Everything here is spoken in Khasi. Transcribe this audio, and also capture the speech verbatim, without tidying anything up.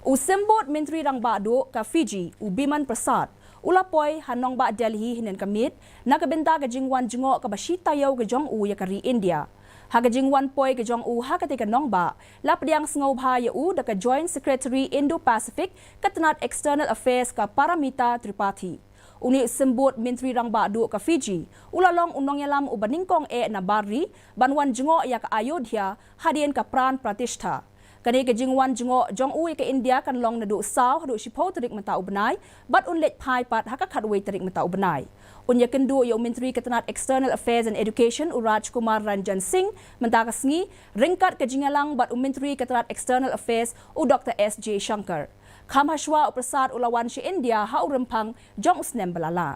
U Symbud Myntri Rangbah Duh ka Fiji, u Biman Prasad, u la poi ha nongbah Delhi hynnin ka miet na ka bynta ka jingwan jngoh kaba shi taïew ka jong u ïa ka ri India. Ha ka jingwan poi ka jong u ha katei ka nongbah, la pdiang sngewbha ïa u da ka Joint Secretary Indo-Pacific ka tnat External Affairs ka Paramita Tripathi. Une u Symbud Myntri Rangbah Duh ka Fiji u la long u nongïalam uba nyngkong eh na bar ri ban wan jngoh ïa ka Ayodhya hadien ka Pran Pratishtha. Kane ka jingwan jngoh jong u ïa ka India kan long naduh saw haduh shiphew tarik mynta u bnai, bad un leit phai pat ha ka khatwei tarik mynta u bnai. Un ïakynduh ïa u Myntri ka tnat External Affairs and Education, u Rajkumar Ranjan Singh, mynta ka sngi, ryngkat ka jingïalang bad u Myntri ka tnat External Affairs, u Doctor S Jaishankar. Kham hashwa, u Prasad u la wan sha India ha u rymphang jong u snem ba la lah.